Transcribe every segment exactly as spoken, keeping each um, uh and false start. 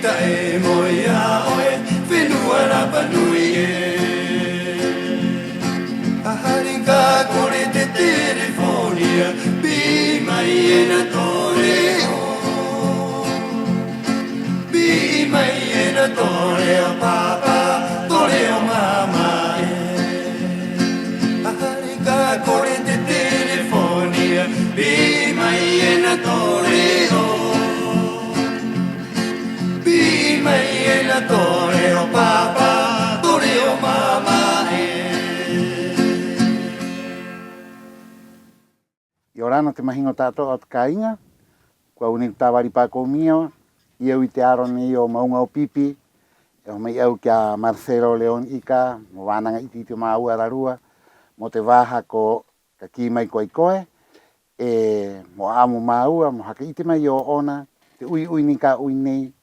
Ta'e moe 'ā 'oe, fenua Rapa Nui ē. A hare ka kore te telefoni ia, pi'i mai ena tō re'o. Pi'i mai ena tō re'o pāpā, tō re'o māmā ē. A hare ka kore te telefoni ia, pi'i mai ena tō re'o. Pi'i mai ena tō re'o pāpā, tō re'o māmā ē. 'Iorana te mahiŋo ta'ato'a o te kāiŋa. Ko au nei ko Tavari Pakomio, i au i te aro nei o Ma'uŋa o Pipi, e oho mai au ki a Marcelo León Ika mo vānaŋa 'iti-'iti o māua ararua mo te vaha ko Ka Kī Mai Ko Ai Koe, 'e mo 'a'amu māua mo haka 'ite mai i ō'ona te 'ui-'ui nei ka 'ui nei,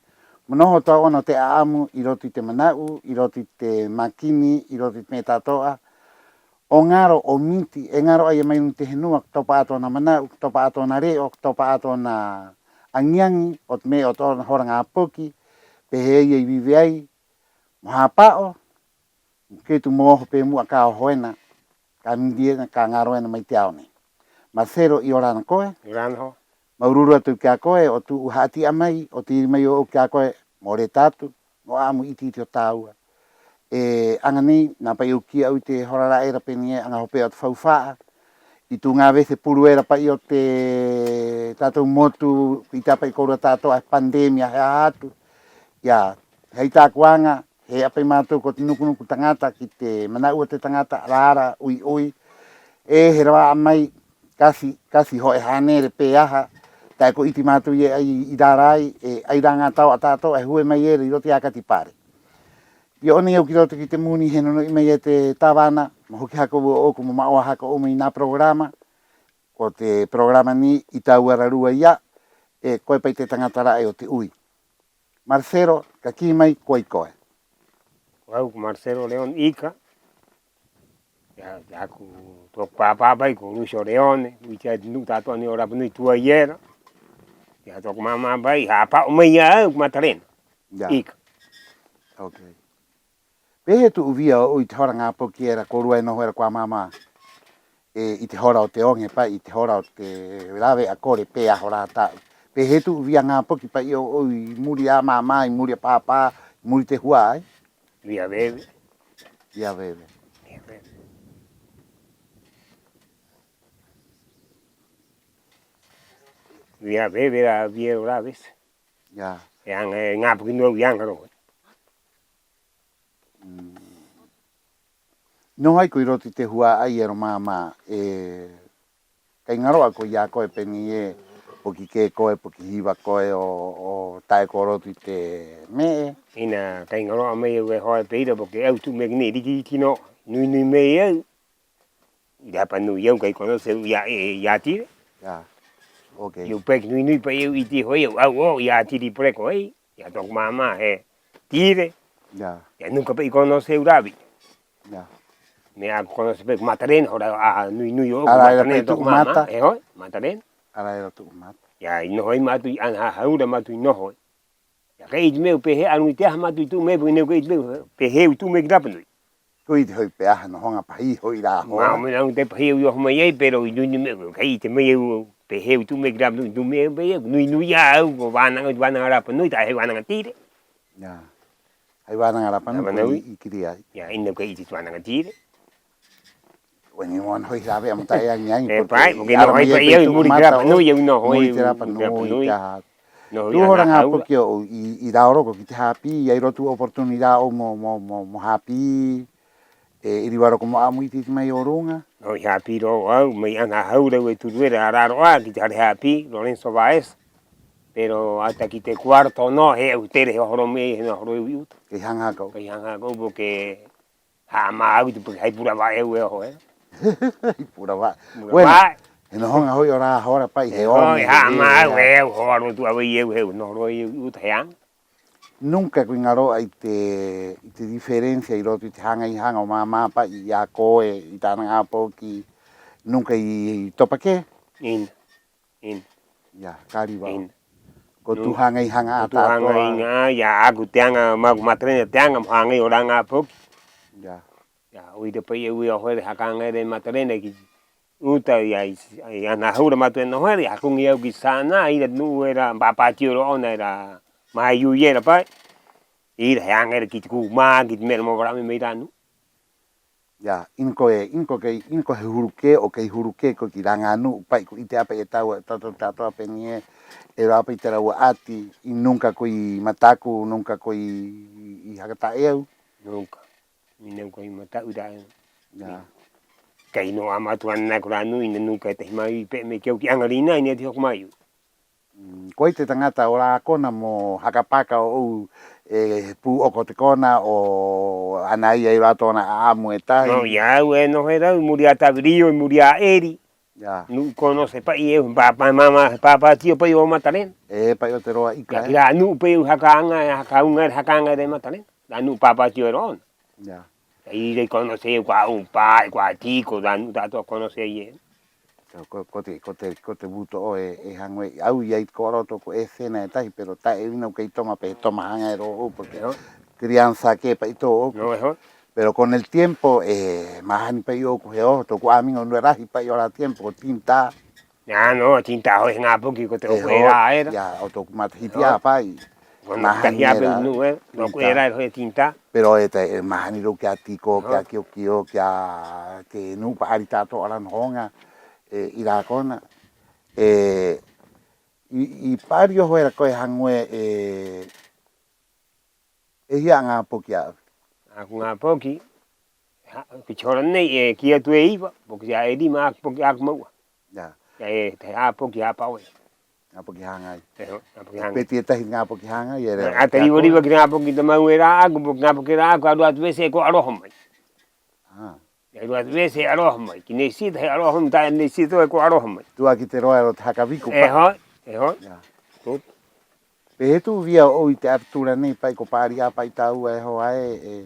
mo noho tō'ona o te 'a'amu 'i roto i te mana'u, 'i roto i te mākini, 'i roto i te me'e ta'ato'a, 'o ŋaro, 'o miti, e ŋaro'a ia mai ruŋa i te henua, ko topa 'ā tō'ona mana'u, ko topa 'ā tō'ona re'o, ko topa 'ā tō'ona aŋi-aŋi o te me'e o tō'ona hora ŋā poki, pē hē ia i vivi ai, mo hāpa'o, mo ketu mo oho pe mu'a ka oho ena, ka miti ena, ka ŋaro ena mai te ao nei. Marcelo, 'iorana koe. 'Iorana ho'i. Māuru-uru atu ki a koe 'o tu'u ha'ati'a mai, 'o tiri mai ō'ou ki a koe mo reta atu mo 'a'amu 'iti-'iti o tāua. 'E aŋa nei, nā pa'i au kī a au i te hora ra'e era pē nei ē, aŋa hope'a o te faufa'a i tū ŋā vece puru era pa'i o te tātou motu, ko 'ite 'ā pa'i kōrua ta'ato'a he pandemia he aha atu. Ia, hai tā'aku aŋa, he e'a pa'i mātou ko te nuku-nuku taŋata ki te mana'u o te taŋata, rara, 'ui-'ui, 'e he rava'a mai, kasi, kasi ho'e hānere pēaha, ta'e ko 'ite mātou i e'a ai i rara ai, 'e ai rā ŋā tao'a ta'ato'a e hue mai era 'i roto i a Kati Pare. I o'o nei au ki roto ki te muni he no-no'i mai e te tāvana mo hoki haka 'ou ō'oku mo ma'oa haka 'ou mai i nā programa, ko te programa nei i tāua ararua ia, 'e koe pa'i te taŋata ra'e o te 'ui. Marcelo, ka kī mai ko ai koe. Ko au ko Marcelo León Ika. Ia, ia, ko tō'oku pāpā pa'i ko Lucio Leone, ko 'ite ai te nu'u ta'ato'a nei o Rapa Nui tuai era. Ia, tō'oku māmā pa'i, hāpa'o mai i a au ko Matarena. Ia. Ika. Ok. ¿Pē hē tu'u vida ō'ou i te hora ŋā poki era kōrua e noho era ko a māmā? 'E i te hora o te oŋe pa'i, i te hora o te rāve'a kore pēaha o rā ta'u. ¿Pē hē tu'u vida ŋā poki pa'i ō'ou i muri i a māmā, i muri i a pāpā, i muri i te hua'ai? Vida veve. Vida veve. Vida veve. Vida veve rā, vida era rā vece. Ia. E aŋa, e ŋā poki nō au i aŋa rō. Mm. Noho ai koe 'i roto i te hua'ai era o māmā, 'e kai ŋaro'a koe i a koe pē nei ē, poki kē koe, poki hiva koe, 'o, 'o ta'e ko roto i te me'e? 'Ina kai ŋaro'a mai au e hoa pē ira, porque au tu'u me'e nei riki-riki nō, nui-nui me'e au. I Rapa Nui au kai conoce au i a, i a Tire. Ia. Ok. I au pē ki nui-nui pa'i au i te hoi au, au, 'o, i a Tire Poreko ai. I a tō'oku māmā he Tire. Ia. I a nunca pa'i conoce au Ravi. Ia. Me'e a conoce pa'i ko Matarena, hora a nui-nui ō'oku ko Matarena, tō'oku māmā. E hoi, Matarena. Ia, i noho ai mātou i Anahahaura mātou i noho ai. Ia, ka 'ite mai au pē hē a ruŋa i te aha mātou i tu'u mai, porque neu ka 'ite mai au pē hē au i tu'u mai ki Rapa Nui. Ko 'ite ho'i pēaha, noho ŋā pahī ho'i rā hora. Mao mena au te pahī au i oho mai ai, pero i nui-nui me'e au, ka 'ite mai au pē hē au i tu'u mai ki Rapa Nui, tu'u mai au pē hē, nui-nui 'ā au, ko vānaŋa, vānaŋa Rapa Nui, ta'e hai vānaŋa Tire. Ia. Hai vānaŋa Rapa Nui i kiri ai. Ia, 'ina au ka 'ite te vānaŋa Tire. Bueno, i moana ho'i rāve'a mo ta'e aŋi-aŋi, porque i noho ai pa'i au i muri i te Rapa Nui, au i noho ai i muri i te Rapa Nui, i te aha. Tū hora ŋā poki ō'ou i, i rao rō koe ki te hāpī, i ai rō tū oportunidad ō'ou mo, mo, mo, mo hāpī, 'e i riva rō koe mo 'a'amu 'iti-'iti mai o ruŋa. No, i hāpī rō au, mai Anahahaura au e turu era a raro 'ā ki te hare hāpī Lorenzo Baeza. Pero hasta ki te cuarto nō, he au tere he oho rō mai, he noho rō au i 'uta. Kai haŋa haka 'ou. Kai haŋa haka 'ou, porque ha'amā au i te, porque hai pura va'e au e oho era. Hai pura va'e. Bueno, he noho ŋā ho'i o rā hora pa'i he oho mai, ha'amā au e au, hoa rō tu'a va'e au, he au noho rō au i 'uta he aŋa. Nunca koe i ŋaro'a i te, i te diferencia 'i roto i te haŋa i haŋa o māmā pa'i i a koe, i tā'ana ŋā poki, nunca i, i topa kē? 'Ina. 'Ina. Ia, ka riva. 'Ina. Ko tū hāŋai haŋa 'ā. Ko tū hāŋai haŋa 'ā, ia, 'ā'aku te aŋa, mā'aku Matarena te aŋa mo hāŋai o rā ŋā poki. Ia. Ia, 'o ira pa'i e u'i oho era e haka aŋa era e Matarena ki uta, ia, i, i ana hau rā mātou e noho era, i haka aŋa e au ki te sānā, 'i ira te nu'u era, pāpātio era ō'ona era, māui-ui era pa'i. 'I ira he aŋa era ki te kūmā, ki te me'e era mo va'ara'a mai rā nu'u. Ia, 'ina koe, 'ina koe, 'ina koe he huru kē, 'o kai huru kē koe ki rā ŋā nu'u pa'i ko 'ite 'ā pa'i e tāua, tātou ta'ato'a pē nei ē, e rā pa'i te rāua 'ati, i nunca koe i mataku, nunca koe i, i haka ta'e au. Nunca. I nunca koe i mataku i rā. Ia. Kai noa 'ā mātou ana nā ko rā nu'u, 'ina nunca e tahi māui-ui pē mai ki au ki 'aŋarinā, 'ina e tahi hoko māui-ui. Mm, ¿ko ai te taŋata o rā kona mo haka paka ō'ou, e, he pū'oko o te kona 'o ana ai ai rā tō'ona 'a'amu e tahi? No, i a au e noho era au i muri i a Tavirio, i muri i a Eri. Ia. Nu'u conoce pa'i e au, he pāpā, māmā, he pāpātio pa'i o Matarena. E, pa'i o te roa ika, ia, e. Ki rā nu'u pa'i au haka aŋa, haka aŋa era, haka aŋa era e Matarena. Rā nu'u pāpātio era ō'ona. Ia. 'I ira i conoce e au, ko 'a'u pā'e, ko 'a'u tiko, rā nu'u ta'ato'a conoce ai e au. Ko, ko te, ko te, ko te buto 'ō e, e Haŋu ē, a au i ai kōrua tō'oku escena e tahi, pero ta'e 'ina au kai toma pē he toma haŋa era ō'ou, porque crianza kē pa'i tō'oku. No, e ho'i. Pero con el tiempo, e, māhani pa'i ō'oku he oho, tō'oku amigo nua rahi pa'i o rā tiempo, ko Tinta. Ia, no, Tinta ho'i he ŋā poki ko te, e ho'i, era, era. Ia, o tō'oku matahiti 'ā pa'i. Māhani era, nu'u era, tō'oku era era ho'i Tinta. Pero e tahi, e māhani rō ki a Tiko, ki a Kiokio, ki a, ki te nu'u pa'ari ta'ato'a o rā noho oŋa, e, 'i rā kona. E, i, i pa'ari oho era koe Haŋu ē, e, e hia ŋā poki a'au? Ā'aku ŋā poki, ha, ki te hora nei, e kī atu e iva, porque e rima ā'aku poki, ā'aku ma'u 'ā. Ia. Ia, e, te hā poki hāpa'o ē. Ŋā poki hāŋai. E ho'i, ŋā poki hāŋai. ¿Pē iti e tahi ŋā poki hāŋai era? 'Ātā riva-riva ki te ŋā poki tamau era ā'aku, porque ŋā poki era ā'aku, 'a rua atu veces e ko 'aroha mai. Ah. 'A rua atu veces e 'aroha mai. Ki necesita he 'aroha mai, ta'e necesita e ko 'aroha mai. Tu'a ki te roa era o te haka vico pa'i. E ho'i, e ho'i. Ia. Tutu. ¿Pē hē tu'u via ō'ou i te altura nei pa'i, ko pa'ari 'ā pa'i tāua e hoa ē, e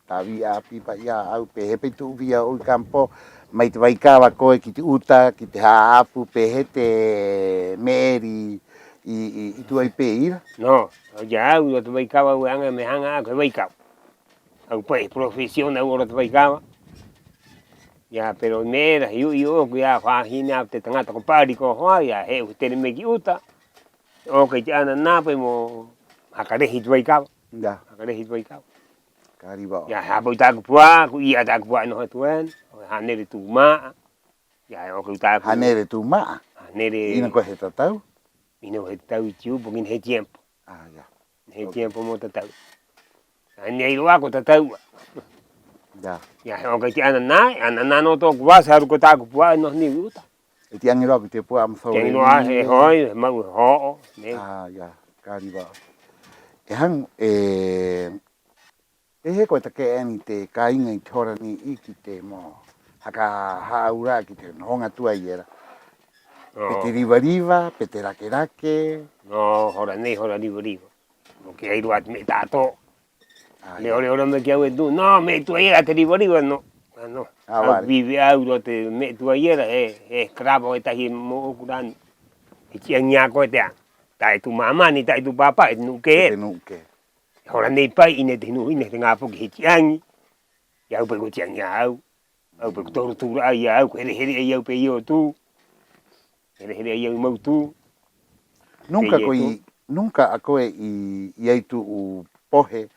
tāvī 'āpī pa'i i a au, pē hē pa'i tu'u via ō'ou i campo, mai te vaikava koe ki te uta, ki te hā'apu, pē hē te me'e era i, i, i, i tu'u ai pē ira? No, i a au, i roto te vaikava, au e aŋa, me'e haŋa 'ā'aku he vaikava. Au pa'i he profesión au o roto te vaikava. Ia, pero me'e era, he u'i ō'oku, ia, fahi nei a au te taŋata ko pa'ari ko hoa, ia, he u'i tere mai ki uta. 'O kai te 'ananā pa'i mo haka rehe i te vaikava. Ia. Haka rehe i te vaikava. Ka riva 'ō. Ia, he hāpa'o i tā'aku pua'a, ko 'ī 'ā tā'aku pua'a e noho atu ena, 'o hānere tūma'a. Ia, 'o kai tā'aku hānere tūma'a. Hānere. 'Ina koe he tatau? 'Ina he tatau i te upo, 'ina he tiempo. Ah, ia. He tiempo mo tatau. 'Ai nei rō 'ā ko tatau 'ā. Ia. Ia, he 'o kai te 'ananā, 'ananā nō tō'oku vasa, haru ko tā'aku pua'a e noho nei uta. E tiŋa'i rō 'ā ki te pua'a mo saure. Tiŋa'i rō 'ā, he ho'i, he ma'u, he ho'o, nei. Ah, ia, ka riva. E Haŋu, e, ¿pē hē koe e take'a ena i te kāiŋa i te hora nei 'ī ki te mo haka hā'aura'a ki te noho oŋa tuai era? Pē te riva-riva, pē te rake-rake. No, hora nei, hora riva-riva. Mo kī ai rō 'ā te me'e ta'ato'a. Ah, ia. Reo-reo rō mai ki a au e tū, no, me'e tuai era te riva-riva, no. Ah, no. Ah, au vive au rō te me'e tuai era, he, he esclavo e tahi mō'oku rā. He tiŋa'i 'ā koe te aŋa. Ta'e tū māmani, ta'e tū pāpa'i, e te nu'u kē era. E te nu'u kē. Hora nei pa'i, 'ina e te nu'u, 'ina te ŋā poki he tiŋa'i. I a au pa'i ko tiŋa'i 'ā a au. A au pa'i ko tortura 'ā i a au, ko here-here 'ā i a au pē io tū. Here-here 'ā i a au i ma'u tū. Nunca koe i, nunca a koe i, i ai tu'u pohe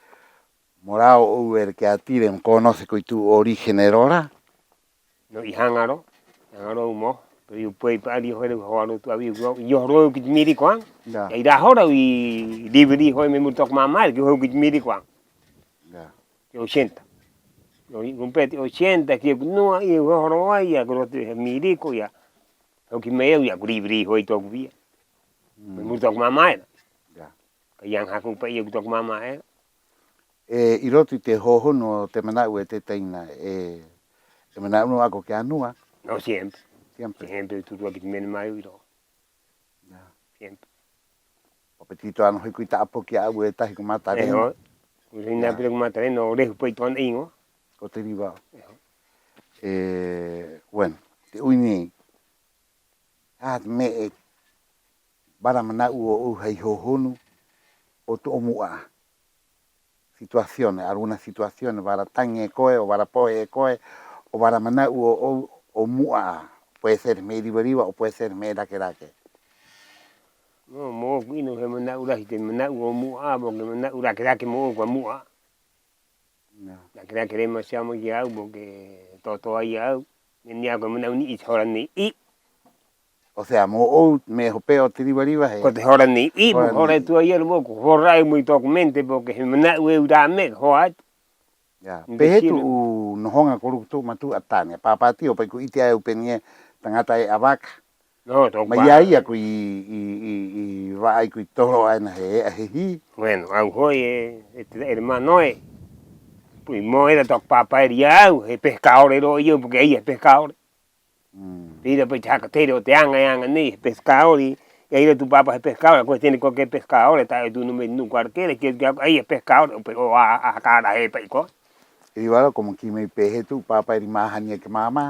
mo rā ō'ou era ki a Tire, mo conoce koe i tu'u origen era o rā? No, i haŋa rō, i haŋa rō mo. Pero i upo ai pa'ari oho era, hoa rō tu'a vio ki, i oho rō au ki te Miriko aŋa. Ia. I rā hora au i riva-riva ho'i mai muri i tō'oku māmā era, ki oho au ki te Miriko aŋa. Ia. Te ochenta. No, i compete ochenta, ki oku nua, i oho rō ai, i a ko roto he Miriko, i a. Hoki mai au, i a ko riva-riva ho'i tō'oku via. Mm. Mai muri i tō'oku māmā era. Ia. Ka aŋa haka upa i a au ki tō'oku māmā era. E, 'i roto i te hōhonu o te mana'u e te taina, e, e mana'u nō 'ā koe ki a nua? No, siempre. Siempre. Siempre, tū rua ki te mena māui-ui rō. Ia. Siempre. 'O pē tito 'ana ho'i koe i ta'a poki 'ā'au e tahi ko Matarena. E ho'i. Ko Matarena, ia, pero ko Matarena 'o rehu pa'i tō'ona 'īŋoa. Ko te riva. E ho'i. E, bueno, te 'ui nei. Ah, te me'e vara mana'u ō'ou hai hōhonu o tu'u o mu'a 'ā. Situaciones, algunas situaciones, vara taŋi e koe, 'o vara pohe e koe, 'o vara mana'u ō'ou o mu'a 'ā. Puede ser me'e riva-riva 'o puede ser me'e rake-rake. No, mō'oku 'ina he mana'u rahi te mana'u o mu'a 'ā, porque mana'u rake-rake mō'oku a mu'a. Ya. Rake-rake demasiado mai ki a au, porque toto ai a au. Me'e nei a au ko mana'u nei 'i te hora nei 'ī. O sea, mō'ou me'e hope'a o te riva-riva he... Ko te hora nei 'ī, porque hora e tuai era mō'oku, hora ai mai tō'oku mente, porque he mana'u e au rā me'e ka hoa atu. Ya, pē hē tu'u nohoŋa ko ruku tu'u matu'a Tania, pāpātio, pa'i ko 'ite 'ā e au pē nei ē taŋata e'a vaka. No, tō'oku... Mai a ia koe i, i, i, i va'ai koe i toro 'ana he e'a he hī. Bueno, au ho'i e, e te hermano ē. Pui mo era tō'oku pāpā era i a au, he pescador era i a au, porque a ia he pescador. Mm. Pē ira pa'i te haka tere o te aŋa e aŋa nei, he pescador, i a ira tu'u pāpā he pescador, koe tiene koe que pescador, ta'e tū nō mai nu'u cualquiera, ki a, ki a, a ia he pescador, pero a, a haka ara he pa'i koe. E riva rō, como kī mai pē hē tu'u pāpā era i māhani ai ki a māmā.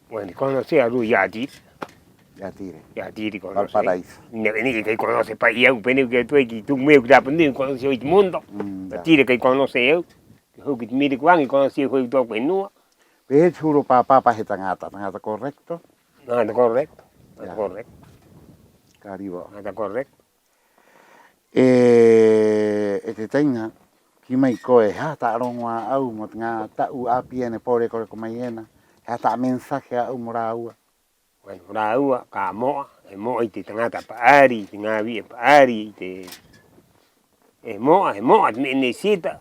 Bueno, conoce a Ru Yatire. Yatire. Yatire conoce. Valparaíso. Ni, ni que conoce pa'i a au, pē nei au ki a tu'u ai ki tu'u me'e ki Rapa Nui, conoce ho'i te mundo. Mm, ya. Yatire que conoce a au. Ki hau ki te mire kuaŋi, conoce ho'i tō'oku henua. Pē hē te huru o pāpā pa he taŋata, taŋata correcto? Taŋata correcto, taŋata correcto. Ka riva. Taŋata correcto. E, e te taina, kī mai koe, he aha ta'a roŋo a au mo te ŋā ta'u 'āpī ena e pōreko-reko mai ena, he aha ta'a mensaje a au mo rāua? Bueno, rāua, ka mo'a, he mo'a i te taŋata pa'ari, i te ŋā vi'e pa'ari, i te, he mo'a, he mo'a te me'e necesita,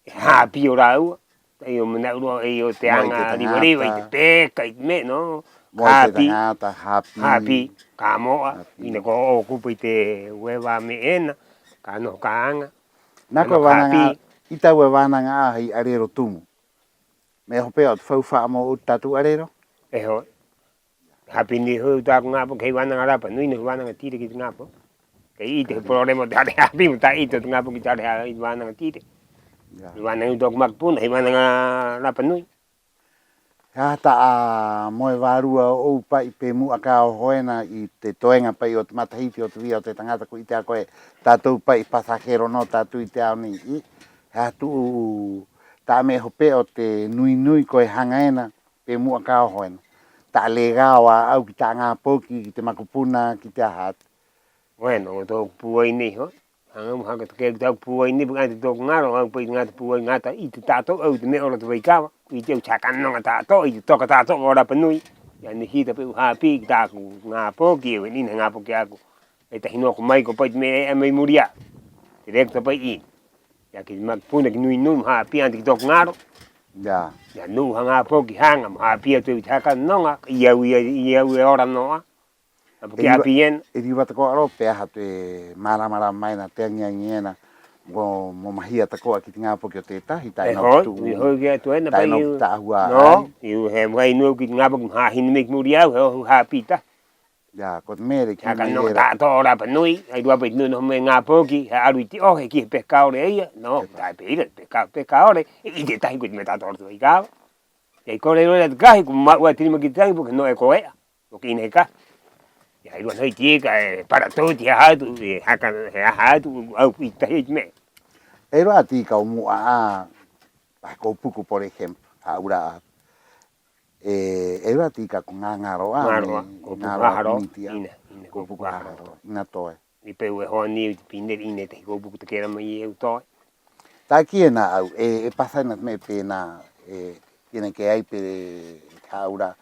he hāpī o rāua, ta'e o mana'u rō, e o te aŋa riva-riva, i te pesca, i te me'e, no? Mo'a i te taŋata, hāpī. Hāpī, ka mo'a, 'ina ko ocupa i te hueva me'e ena, ka noho ka aŋa. Nā koe vānaŋa, i tāua e vānaŋa 'ā hai 'arero tumu. Me'e hope'a o te faufa'a mō'ou te tātou 'arero? E ho'i. Hāpī nei ho'i tā'aku ŋā poki hai vānaŋa Rapa Nui, no vānaŋa Tire ki te ŋā poki. Kai 'ite he problema o te hare hāpī mo ta'e 'ite o te ŋā poki ki te hare vānaŋa Tire. Vānaŋa i tō'oku makupuna hai vānaŋa Rapa Nui. He aha ta'a moe vārua ō'ou pa'i pe mu'a ka oho ena i te toeŋa pa'i o te matahiti o te vida o te taŋata ko 'ite 'ā koe, tātou pa'i pasajero nō tātou i te ao nei 'ī. He aha tu'u ta'a me'e hope'a o te nui-nui koe haŋa ena pe mu'a ka oho ena, ta'a legao a au ki ta'a ŋā poki, ki te makupuna, ki te aha atu? Bueno, ko tō'oku pūai nei ho'i. Haŋa mo haka take'a ki tā'aku pūai nei, porque antes tō'oku ŋaro, a au pa'i te ŋā pūai ŋā ta'e 'ite ta'ato'a au i te me'e ora o te vaikava. 'Ite au te haka noŋa ta'ato'a, i te toka ta'ato'a o Rapa Nui. I a nei hita pa'i hāpī ki tā'aku ŋā poki, e au e 'ina he ŋā poki ā'aku. E tahi nō ko mai ko pa'i te me'e e'a mai muri 'ā. Directo pa'i 'ina. I a ki te makupuna ki nui-nui mo hāpī antes ki tō'oku ŋaro. Ya. I a nu'u haŋa poki haŋa mo hāpī atu e au i te haka noŋa, i a au, i a au e ora nō 'ā. Porque e riva, e riva tako'a rō pe aha te mārama-rama ena, te aŋi-aŋi ena mo, mo mahia tako'a ki te ŋā poki o tētahi, ta'e nō ki tu'u, ta'e nō ki tā'ahu 'ā. No, i he vakai nō au ki te ŋā poki mo hāhine mai ki muri i a au, he oho hāpī tahi. Ya, ko te me'e era ki... Haka noŋa ta'ato'a o Rapa Nui, ai rua pa'i te nu'u noho mai ŋā poki, he aru i te 'ohe ki he pescador a ia, no, ta'e pē ira te pesca, pescador, e 'ite tahi koe te me'e ta'ato'a o te vaikava. Kai kore rō era te kahi, ko ma'u 'ā te rima ki te tahi, porque no e ko e'a. Ko kī nei he kahi. I a rua nei tika, e para tō te aha atu, e haka, e aha atu, au i tahi i te me'e. E rua tika o mu'a 'ā, pa he kōpuku, por ejemplo, hā'aura'a. E, e rua tika ko ŋā-ŋaro 'ā, ŋaro 'ā, kōpuku haharo, 'ina, 'ina, kōpuku haharo, 'ina toe. I pe ue hoa nei te pineri 'ina e tahi kōpuku take'a mai e au toe. Ta'e kī ena a au, e, e pasa ena te me'e pē ena, e, kī ena ke ai pē hā'aura'a,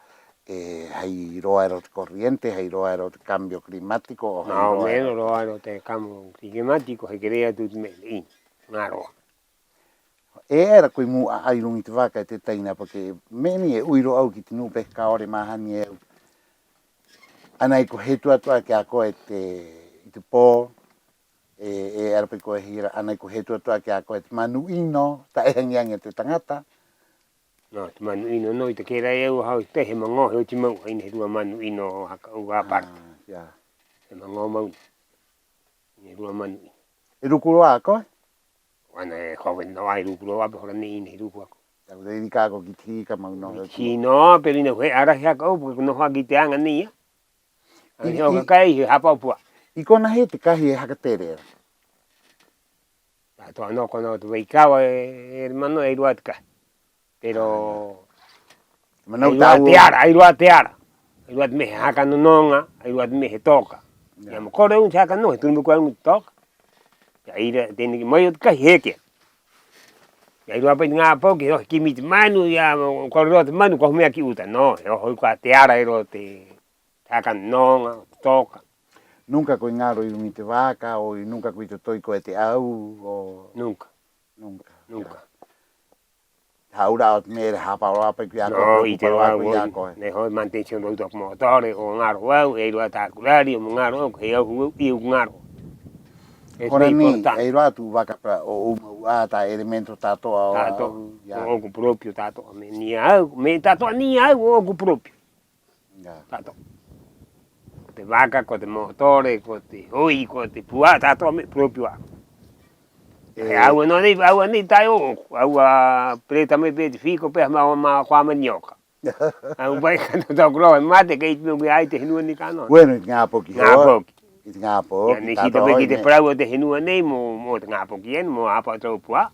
e, hai roa era o te corriente, hai roa era o te cambio climático, o hai roa era o te cambio climático, he kere atu te me'e nei, ŋaro 'ā. E era koe i mu'a 'ā 'i ruŋa i te vaka e te taina, porque me'e nei e 'ui rō au ki te nu'u pescador e māhani e au. Ana ai ko hetu atu 'ā ki a koe te, i te pō, e, e era pa'i koe hira, ana ai ko hetu atu 'ā ki a koe te manu 'ino, ta'e aŋi-aŋi e te taŋata. No, te manu 'ino nō, i take'a e au hau te he maŋō, he oti mau, 'ina he rua manu 'ino haka 'ou aparte. Ah, ya. He maŋō mau. 'Ina he rua manu 'ino. E ruku rō 'ā koe? Ana e joven nō 'ā, e ruku rō 'ā, pe hora nei 'ina he ruku a koe. Ta'u riri ka koe ki te hika mau nō. Ki te hika nō, pero 'ina he 'arahi haka 'ou, porque ko noho 'ā ki te aŋa nei 'ā. Aŋa nei o ka kai, he hapa o pua. 'I kona hē te kahi e haka tere era. Ta'ato'a nō kona o te vaikava, e, hermano, e ai rō 'ā te kahi. Pero ai rō 'ā te ara, ai rō 'ā te ara. Ai rō 'ā te me'e he haka no-noŋa, ai rō 'ā te me'e he toka. Ia mo kore au te haka no-noŋa, he turu mai koe a au i te toka. Ia, 'ai rā, te nei mai o te kahi he kē. Ia, ai rō 'ā pa'i te ŋā poki he oho kimi i te manu, ia mo kore rō te manu ko oho mai ki 'uta. No, he oho koe a te ara era o te haka no-noŋa, o te toka. Nunca koe i ŋaro 'i ruŋa i te vaka, 'o nunca koe i to-toi koe e te 'au, 'o... Nunca. Nunca. Nunca. Hā'aura'a o te me'e era, hāpa'o rō 'ā pa'i koe i a koe. No, 'ite rō 'ā au, nei ho'i mantención rō 'ā tō'oku motore, 'o ŋaro au, e ai rō 'ā tā'aku rari, 'o mo ŋaro au, he au, he au, 'ī au ŋaro. Kona nei, e ai rō 'ā tū vaka para 'o 'ou mau 'ā, tā elemento ta'ato'a 'o... Ta'ato'a, 'o 'ō'oku propio ta'ato'a, me'e nei a au, me'e ta'ato'a nei a au, 'o 'ō'oku propio. Ta'ato'a. Ko te vaka, ko te motore, ko te hoi, ko te pua'a, ta'ato'a me'e propio 'ā'aku. E, a au nō nei, a au nei ta'e 'ō'oku, a au a preta mai pē te fiko, pē ha'amā, ha'amā, ko ha'amā manioka. A au pa'i ka no tō'oku roa he mate, kai te me'e ko ai te henua nei ka no. Bueno, i te ŋā poki. Ŋā poki. I te ŋā poki, ia, nei hito mai ki te parau o te henua nei mo, mo te ŋā poki ena, mo hāpa'o te rau pua'a.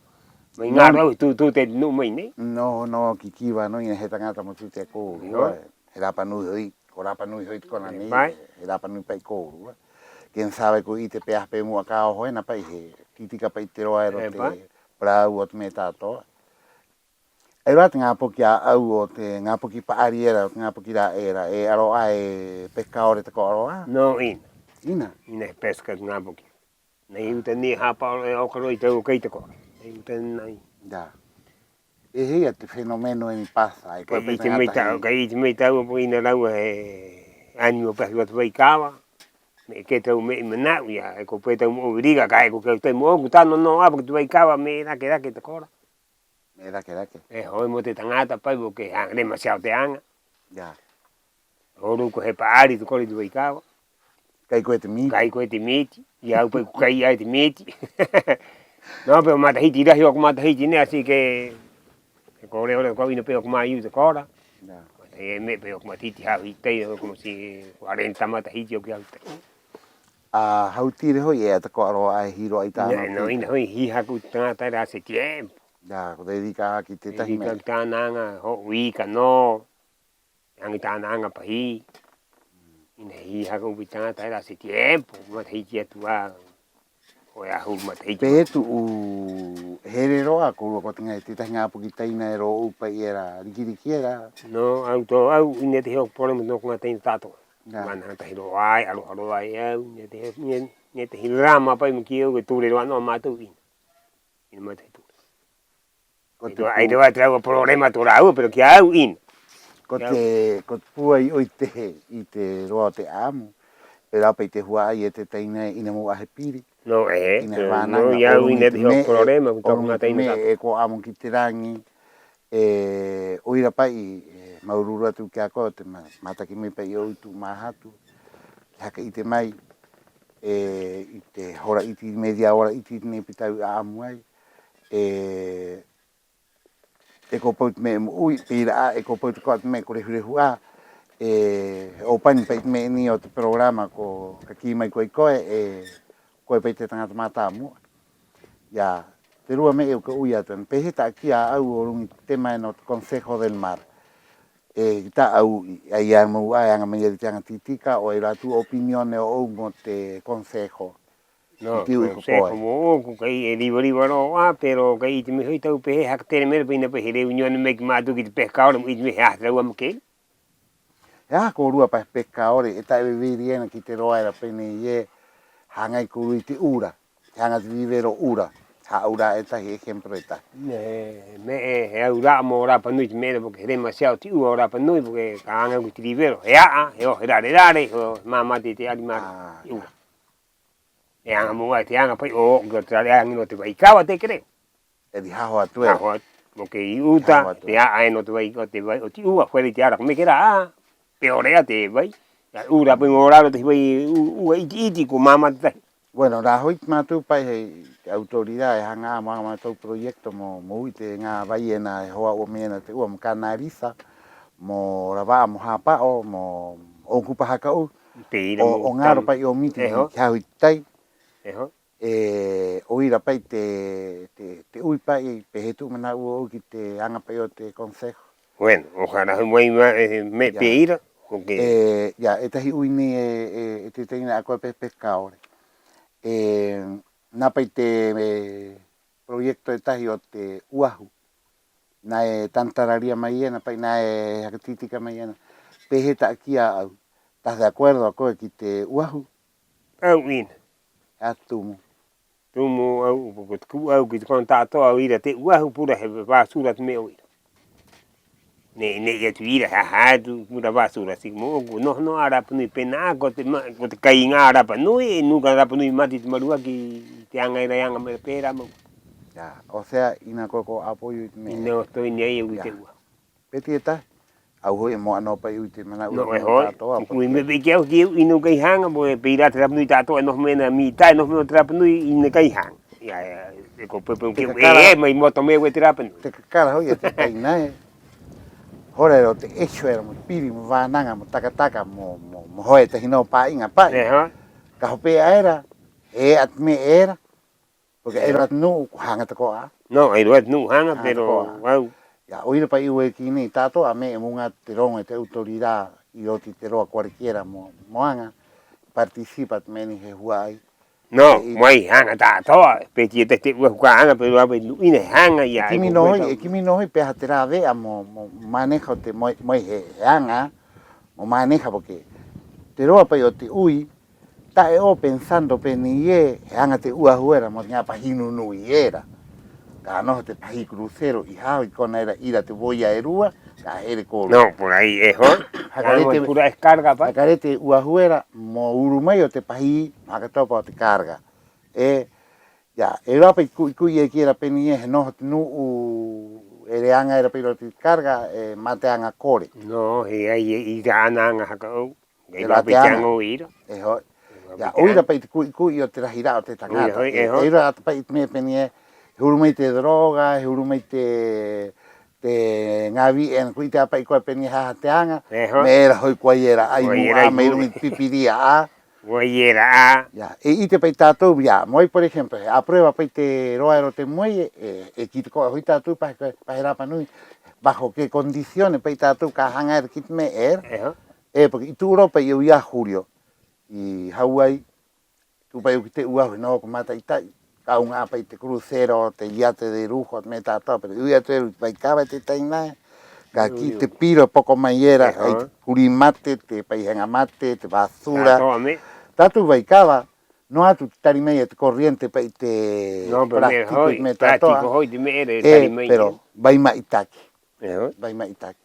Mai ŋā rau tū, tū te nu'u mai nei. No, no, ki Kiva nō, 'ina he taŋata mo tū te kōrua. He Rapa Nui ho'i, ko Rapa Nui ho'i te kona nei, he Rapa Nui pa'i kōrua. Quién sabe, ko 'ite pēaha pē mu'a ka oho ena pa'i, he tī-tika pa'i te roa era o te parau o te me'e ta'ato'a. Ai rō 'ā te ŋā poki 'ā'au, 'o te ŋā poki pa'ari era, 'o te ŋā poki ra'e era, e ai rō 'ā e pescador tako'a rō 'ā? No, 'ina. 'Ina? 'Ina he pesca te ŋā poki. Nei 'uta nei hāpa'o rō, e 'oka rō i te rāua kai tako'a. Nei 'uta nei. Ya. ¿Qué es ese fenómeno en Paza? Kai 'ite mai te rāua, kai 'ite mai te rāua, porque 'ina rāua he animo pē atu a te vaikava. Me'e kē te rāua me'e mana'u, ya, e ko pē te rāua mo obliga, ka e ko kē te rāua mo oku tano nō 'ā, porque te vaikava me'e rake-rake tako'a. Me'e rake-rake. E ho'i mo te taŋata pa'i, porque demasiado te aŋa. Ya. Ō'ou ko he pa'ari tako'a i te vaikava. Kai koe te miti. Kai koe te miti. I a au pa'i ko kai 'ā e te miti. No, pero matahiti rahi ō'oku matahiti nei, así que e ko ore-ore ko au 'ina pē ō'oku mā'au tako'a. Ya. Matahiti, e me'e pē ō'oku matahiti hā'au i te tai, como si cuarenta matahiti ō'oku hā'au i te tai. A hau tire ho'i e tako'a rō 'ā e hī rō 'ā i tā'ana... No, 'ina ho'i, hī haka 'ou te taŋata era hace tiempo. Ya, ko dedica ki te tētahi me'e. Dedica ki tā'ana aŋa, ho'o ika nō. Aŋa i tā'ana aŋa pa hī. 'Ina he hī haka 'ou i te taŋata era hace tiempo, matahiti atu 'ā, ko e 'ahuru matahiti. Pē tu'u here rō 'ā kōrua ko te ŋā, tētahi ŋā poki taina era ō'ou pa'i era riki-riki era. No, a au tō au, 'ina te he ō'oku problema nō ko ŋā taina ta'ato'a. Mana tahi rō 'ā, e 'aroha rō 'ā e au, 'ina te he, 'ina, 'ina te he drama pa'i mo kī a au, e ture rō 'ā nō a mātou 'ina. 'Ina mā te he ture. Ko te... Ai te rāua problema tō rāua, pero ki a au 'ina. Ko te, ko te pūai 'ō i te, i te roa o te 'a'amu, pero 'ā pa'i te hua'ai e te taina ē, 'ina mau 'ā he piri. No, e, 'ina he vānaŋa, no, i a au 'ina te he problema, ko te me'e e ko 'a'amu ki te raŋi. 'E 'o ira pa'i, e māuru-uru atu ki a koe, te mā-, mātaki mai pa'i ō'ou i tu'u māhatu, ki haka 'ite mai, e, i te hora 'iti, media hora 'iti nei pē tā'au i 'a'amu ai. E, e ko pau te me'e mo 'ui, pē ira 'ā, e ko pau tako'a te me'e ko rehu-rehu 'ā, e, 'ōpani pa'i te me'e nei o te programa ko ka kī mai koe i koe, e, koe pa'i te taŋata mātāmu'a. Ya, te rua me'e o ka 'ui atu ena, pē hē ta'a kī a au o ruŋa i te tema ena o te Consejo del Mar. E, ki tā'au, e ai a mau 'ā e aŋa mai era i te aŋa tī-tika, 'o ai rā tū opinione ō'ou mo te consejo. No, ki te 'ui ko koe. Consejo mō'oku, kai e riva-riva rō 'ā, pero kai 'ite mai ho'i tā'au pē hē haka tere me'e era, pē ina pa'i he reunione mai ki mātou ki te pescador, mo 'ite mai he aha te rāua makeni. He aha kōrua pa he pescador e ta'e vivir ena ki te roa era pē nei ē, haŋai kōrua i te 'ura, he aŋa te vivero 'ura, hā'aura'a e tahi, ejemplo e tahi. He me'e, he aura'a mo Rapa Nui te me'e era, porque he demasiado te 'ua o Rapa Nui, porque ka aŋa ki te vivero, he a'a, he oho, he rare-rare, he māmate i te arima i te 'ura. E aŋa mau 'ā, te aŋa pa'i ō'oku ki te rare aŋa nō te vaikava, te creo. E rihaho atu era. Haho atu. Mo kī 'uta, te a'a ena o te vai, o te vai, o te 'ua, fuera i te ara, ko meke rā 'ā, peor 'ā te vai. 'Ura pa'i mo raro te vai 'ua 'iti-'iti, ko māmate tahi. Bueno, rā ho'i te mātou pa'i he autoridad e haŋa 'ā mo aŋa mātou proyecto mo, mo u'i te ŋā vai ena e hoa 'ua mai ena te 'ua mo canaliza, mo rava'a, mo hāpa'o, mo 'oukupa haka 'ou. Pē ira o, mo o ŋaro pa'i o miti ki, ki haho i te tai. Eho. 'E 'o ira pa'i te, te, te 'ui pa'i, pē hē tu'u mana'u ō'ou ki te aŋa pa'i o te consejo? Bueno, ojalá mai, mai, eh, me'e pē ira, porque... E, ya, e tahi 'ui nei e, e, e te taina a koe pe, pescador. E, nā pa'i te, e, proyecto e tahi o te 'uahu. Nā e tantararia mai ena, pa'i, nā e haka tī-tika mai ena. Pē hē ta'a kī a au. ¿Estás de acuerdo a koe ki te 'uahu? Au 'ina. A tumu. Tumu au, ko te ku'u au ki te kona ta'ato'a, 'o ira te 'uahu pura he basura te me'e 'o ira. Ne'i, ne'i atu ira, ha, ha atu pura basura, así como 'ō'oku noho nō a Rapa Nui pē nā, ko te ma-, ko te kai iŋa a Rapa Nui, e nunca Rapa Nui mate i te maruaki i te aŋa era e aŋa mai pē rā mau. Ya, o sea, 'ina koe ko apoyo i te me'e. 'Ina o to'o nei ai au i te 'uahu. Pē tieta, au ho'i e mo'a nō pa'i au i te mana'u. No, e ho'i ta'ato'a, porque me'e pē ki au ki au, 'ina au kai haŋa, porque pē ira te Rapa Nui ta'ato'a e noho mai ena mitad, e noho mai o te Rapa Nui 'ina kai haŋa. Ya, ya, e ko pepe ki au, e, e, mai moto me'e au e te Rapa Nui. Te kakara ho'i e te taina ē. Hora era o te echo era mo piri, mo vānaŋa, mo taka-taka, mo, mo, mo hoe e tahi nō pā'iŋa pa'i. Eho. Ka hope'a era, he e'a te me'e era. Porque ai rō 'ā te nu'u ko haŋa tako'a. No, ai rō 'ā te nu'u haŋa, pero au. Ya, 'o ira pa'i au e kī nei, ta'ato'a me'e mo ŋā te roŋo e te autoridad 'i roto i te roa cualquiera mo, mo aŋa, participa te me'e nei he hua'ai. No, mo ai haŋa ta'ato'a, pē tieta te 'uahu ka aŋa, pero a veces nu'u 'ina he haŋa, ya. E kimi nō ho'i, e kimi nō ho'i pēaha te rāve'a mo, mo maneja o te mo, mo ai he, he aŋa, mo maneja, porque te roa pa'i o te 'ui, ta'e 'ō pensando pē nei ē, he aŋa te 'uahu era mo te ŋā pahī nu-nui era. Ka noho te pahī crucero 'i haho i te kona era 'i ira te boya e rua, ka here kōrua. No, por ahí, e ho'i. Haka rē te, pura descarga, pa. Haka rē te 'uahu era mo uru mai o te pahī, mo haka topa o te carga. 'E, ya, e rapa i te ku'i-ku'i e kī era pē nei ē, he noho te nu'u era e aŋa era pa'i 'i roto i te carga, e mate aŋa kore. No, he ai, e, i rā'ana aŋa haka 'ou. Te rā'ana aŋa. E ho'i. Ya, 'o ira pa'i te ku'i-ku'i o te rahi ra'a o te taŋata. E, e rata pa'i te me'e pē nei ē, he uru mai te droga, he uru mai te, te ŋā vi'e ena, ko 'ite 'ā pa'i koe pē nei ē hāhā te aŋa, me'e era ho'i ko ai era 'ai mu'a mai ruŋa i te pipiria 'ā. Ko ai era 'ā. Ya, e 'ite pa'i tātou, ya, mo ai, por ejemplo, he aprueba pa'i te roa era o te muelle, e, e kī tako'a ho'i tātou pa he, pa he Rapa Nui, bajo qué condiciones pa'i tātou ka haŋa era ki te me'e era. E, porque i tu'u rō pa'i au i a Julio, i Hawai, tu'u pa'i au ki te 'uahu, he noho ko mata'ita'i. Ka uŋa 'ā pa'i te crucero, te yate de lujo, te me'e ta'ato'a, pero i u'i atu era i vaikava e te taina ē. Ka kī te piro e poko mai era, 'ai te puri mate, te paiheŋa mate, te basura. Tātou vaikava, nō atu te tari mai e te corriente pa'i te plástico, te me'e ta'ato'a. Plástico ho'i te me'e era e tari mai. Pero vai ma'itaki. Vai ma'itaki.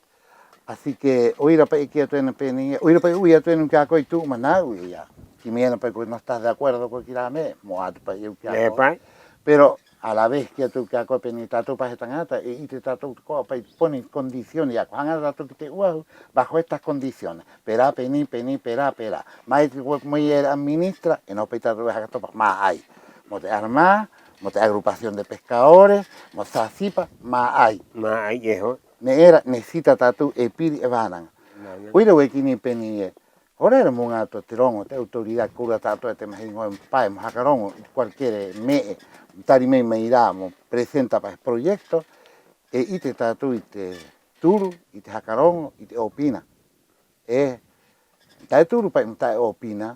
Así que 'o ira pa'i e kī atu ena pē nei ē, 'o ira pa'i e 'ui atu ena ki a koe i tu'u mana'u, e, ya. Kī mai ena pa'i koe no estás de acuerdo koe ki rā me'e, mo 'ata pa'i au ki a koe. Pero a la vez kī atu ki a koe pē nei ē, tātou pa he taŋata, e 'ite tātou tako'a pa'i pone condiciones, ya, ko haŋa rā tātou ki te 'uahu bajo estas condiciones. Pē rā pē nei, pē nei, pē rā, pē rā. Mai te koe mo ai era administra, e noho pa'i tātou e haka topa, mā 'ai. Mo te Armada, mo te agrupación de pescadores, mo SACIPA, mā 'ai. Mā 'ai, e ho'i. Me'e era necesita tātou e piri, e vānaŋa. 'O ira au e kī nei pē nei ē, hora era mo ŋā atu te roŋo, te autoridad, kōrua ta'ato'a e te mahiŋo e mo pae mo haka roŋo i te cualquier me'e mo tari mai mai rā mo presenta pa he proyecto, e 'ite tātou i te turu, i te haka roŋo, i te opina. E ta'e turu pa'i mo ta'e opina,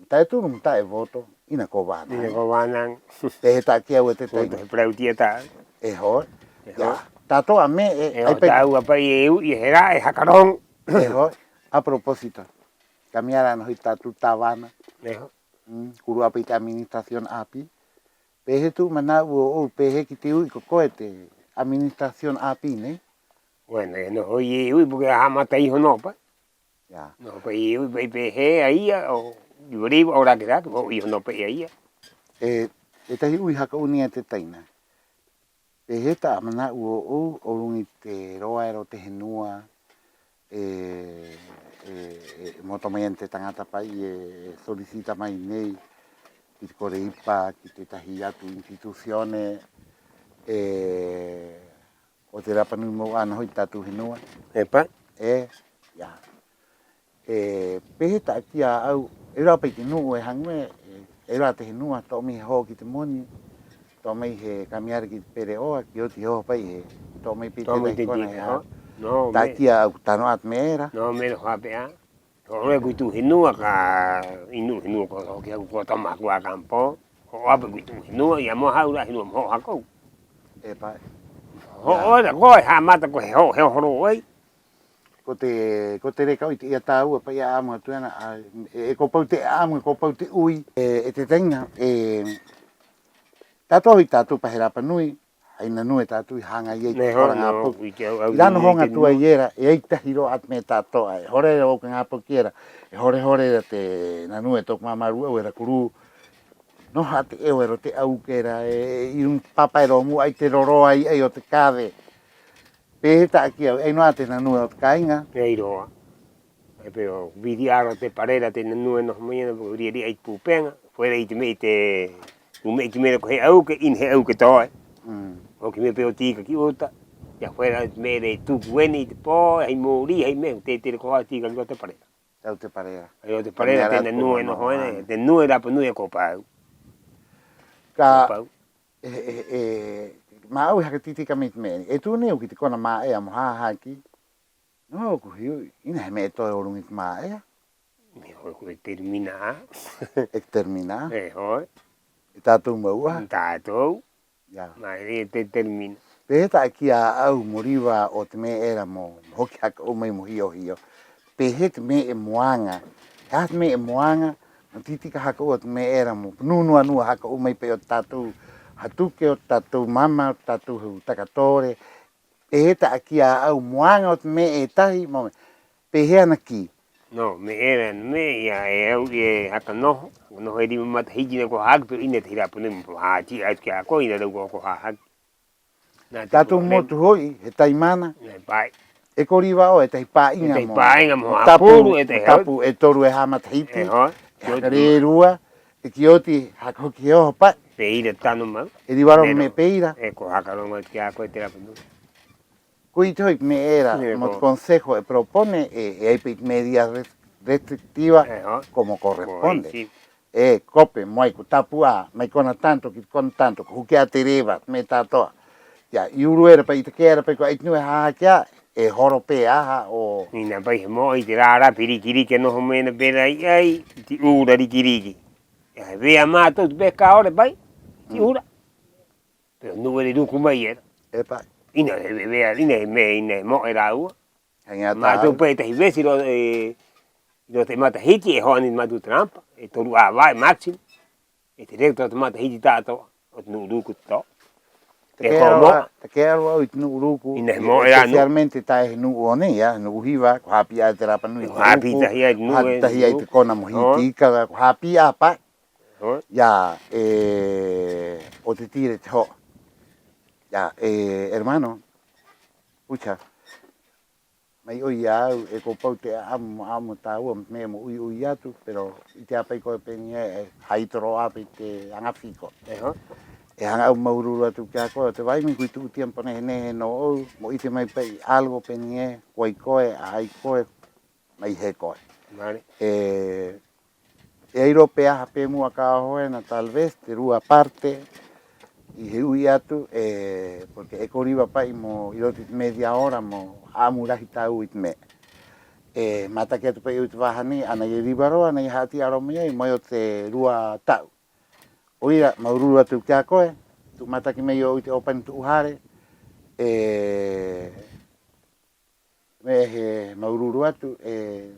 ta'e turu mo ta'e voto, 'ina ko vānaŋa. 'Ina ko vānaŋa. Pē hē ta'a kī a au e te taina. He parauti'a ta'a. E ho'i. Ya. Ta'ato'a me'e, e, 'ai pa'i. Ta'ato'a pa'i e u'i, e ra'e, e haka roŋo. E ho'i. A propósito, ka mea rā 'ana ho'i tātou tāvana. E ho'i. Mm, kōrua pa'i te administración 'āpī. Pē hē tu'u mana'u ō'ou, pē hē ki te u'i ko koe te administración 'āpī nei? Bueno, e noho ho'i e u'i porque ha'amata iho nō pa'i. Ya. Noho pa'i e u'i pa'i pē hē a ia, o riva-riva, o rake-rake, mo u'i iho nō pa'i a ia. E, e tahi 'ui haka 'ou nei e te taina. Pē hē ta'a mana'u ō'ou o ruŋa i te roa era o te henua, e, e, e mo to'o mai ena te taŋata pa'i e solicita mai nei ki te CODEIPA, ki te tētahi atu instituciones, e, o te Rapa Nui mo u'i 'ana ho'i te tātou henua. E pa'i. E, ya. E, pē hē ta'a kī a au, e rā pa'i te nu'u e haŋu ē, e, e rā te henua, to'o mai he ho'o ki te moni, to'o mai he kamiare ki te pere'oa, ki oti he oho pa'i he, to'o mai pa'i te tētahi kona he hā. Ta'a kī a au, tano 'ā te me'e era. No, me'e era hope'a. Ko rē ko i tu'u henua ka, i nu'u henua ko hoki haka ko toma haka kampo. Ko 'ā pa'i ko i tu'u henua, ia mo ha'u rā henua mo ho'o haka 'ou. E pa'i. Ho'o era koe, ha'amata koe he ho'o, he oho rō ai. Ko te, ko te reka 'oi te, ia tāua pa'i 'a'amu atu ena, a, e, e ko pau te 'a'amu, e ko pau te 'ui, e, e te taina, e, ta'ato'a ho'i tātou pa he rapa nui, hai nanue tātou i haŋa ai te hora ŋā poki. I rā noho ŋā tuai era, e ai tahi rō 'ā te me'e ta'ato'a, e hore era ō'oku ŋā poki era, e hore-hore era te nanue tō'oku māmārū'au era ko rū. Noho 'ā te 'eo era o te 'auke era, e, e, i ruŋa i te papa era o mu'a 'ai te roroa ai, ai o te kave. Pē hē ta'a kī a au, e ai nō 'ā te nanue o te kāiŋa. E ai rō 'ā. E pē o viri 'ā rō te parera te nanue e noho mai ena, ko ri'a-ri'a i te pūpeŋa, fuera i te me'e, i te, ko me'e ki mera ko he 'auke, 'ina he 'auke toe. Hoki me'e pē o tika ki 'uta, ia fuera i te me'e era e tuku ena i te pō, hai mōrī, hai me'e, te, te, ko ha'atika ki 'uta te parera. Tau te parera. Ai o te parera te nanue e noho ena, te nua e rapa nui e ko pau. Ka, e, e, e, mā'au e haka tī-tika mai te me'e nei. E tu'u nei au ki te kona mā'ea mo hāhaki. Nō, ko hiu, 'ina he me'e toe o ruŋa i te mā'ea. E ho'i, ko e termina. E termina. E ho'i. E tātou mau 'ā. Tātou. Ia. Mai e te termina. Pē hē ta'a kī a au mo riva o te me'e era mo, mo hoki haka 'ou mai mo hio-hio. Pē hē te me'e mo aŋa. He aha te me'e mo aŋa, mo tī-tika haka 'ou o te me'e era mo nū-nua-nua haka 'ou mai pa'i o te tātou hatuke, o te tātou mama, o te tātou hau takatore. Pē hē ta'a kī a au mo aŋa o te me'e e tahi, mo, pē hē ana kī. Nō, me'e era, me'e ia e au e haka noho, haka noho e rima matahiti nei ko hāhaki, pero 'ina e tahi rapa nui mo hāhaki atu ki a koe, 'ina rau ko, ko hāhaki. Tātou motu ho'i, he taimana. E ko riva 'oe, e tahi pā'iŋa mo, e tahi pā'iŋa mo hāpuru, e tahi tapu, e toru, e hā matahiti. E haka rē rua, 'e ki oti haka hoki he oho pa'i. Pē ira tano mau. E riva rō me'e pē ira. E ko haka roŋo ki a koe te rapa nui. Ko 'ite ho'i te me'e era, mo te consejo e propone, e, e ai pa'i te medida res-, restrictiva como corresponde. E kope, mo ai ko tapu 'ā, mai kona tanto ki te kona tanto, ko huki 'ā te reva, te me'e ta'ato'a. Ia, 'i uru era pa'i, i take'a era pa'i ko ai te nua e hāhaki 'ā, e horo pē aha 'o. 'Ina pa'i he mo'a i te rarape riki-riki e noho mai ena pē rā 'ai, i te 'ura riki-riki. Ia, he vea mātou te pescador pa'i, te 'ura. Pero nu'u era i ruku mai era. E pa'i. 'Ina he vea, 'ina he me'e, 'ina he mo'a e rāua. Mātou pa'i e tahi vesi rō, e, i roto i te matahiti e ho'o 'ana i te mātou trampa, e toru 'āva'e máximo, e te resto o te matahiti ta'ato'a, o te nu'u ruku te to'o. E ko mo'a. Take'a rō au i te nu'u ruku, 'ina he mo'a e rā nu'u. Especialmente ta'e he nu'u o nei, ia, he nu'u hiva, ko hāpī 'ā e te rapa nui i te ruku, ko hāpī tahi 'ā i te nu'u, ko hāpī tahi 'ā i te kona mo hī tika, ko hāpī 'ā pa'i. Ia, e, o te tira i te ho'o. Ia, e, hermano, pucha, mai 'oi i a au, e ko pau te 'a'amu, 'a'amu tāua, me'e mo 'ui-'ui atu, pero 'ite 'ā pa'i koe pē nei ē, e hāito rō 'ā pa'i te aŋa hiko. E haŋa 'ā au māuru-uru atu ki a koe, o te va'ai mai ko i tu'u tiempo nehe-nehe nō 'ou, mo 'ite mai pa'i algo pē nei ē, ko ai koe, 'a ai koe, mai hē koe. E, e ai rō pēaha pe mu'a ka oho ena, tal vez, te rua parte, 'i he u'i atu, e, porque e ko riva pa'i mo, 'i roto i te media hora mo 'a'amu rahi tāua i te me'e. E, mātaki atu pa'i au i te vaha nei, ana i riva rō, ana i ha'ati'a rō mai ai, mo ai o te rua ta'u. 'O ira, māuru-uru atu ki a koe, tu'u mātaki mai ō'ou i te 'ōpani tu'u hare, e, me'e he māuru-uru atu, e,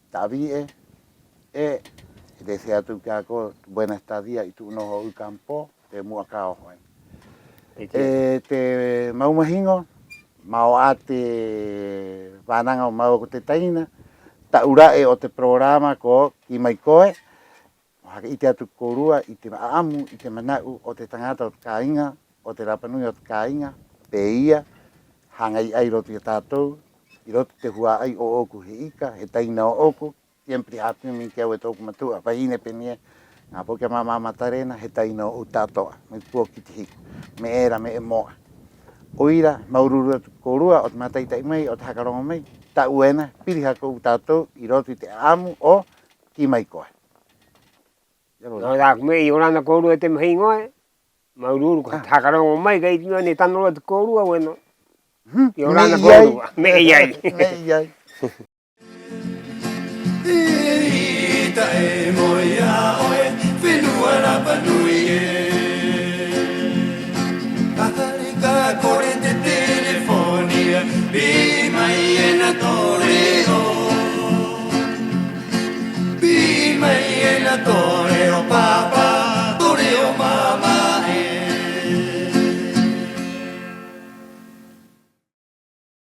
ta'a vi'e, e, e desea atu ki a koe buena estadía 'i tu'u noho ō'ou i campo, pe mu'a ka oho ena. E te mau mahiŋo, mao 'ā te vānaŋa o māua ko te taina, ta'u ra'e o te programa ko Kī Mai Koe, mo haka 'ite atu kōrua i te 'a'amu, i te mana'u o te taŋata o te kāiŋa, o te rapa nui o te kāiŋa, pē ia, haŋai 'ā 'i roto i a tātou, 'i roto i te hua'ai ō'oku he ika, he taina ō'oku, siempre hāpī mai ki a au e tō'oku matu'a vahine pē nei ē, ŋā poki a māmā Matarena, he taina ō'ou ta'ato'a, mai te pū'oko ki te hiku, me'e era, me'e mo'a. 'O ira, māuru-uru atu kōrua, o te māta'i-ta'i mai, o te haka roŋo mai, ta'u ena, piri haka 'ou tātou 'i roto i te 'a'amu o Kī Mai Koe. Nō tā'aku me'e, 'iorana kōrua e te mahiŋo ē. Māuru-uru ko te haka roŋo mai, kai te me'e nei tano rō te kōrua, bueno. 'Iorana kōrua. Me'e i ai. Me'e i ai.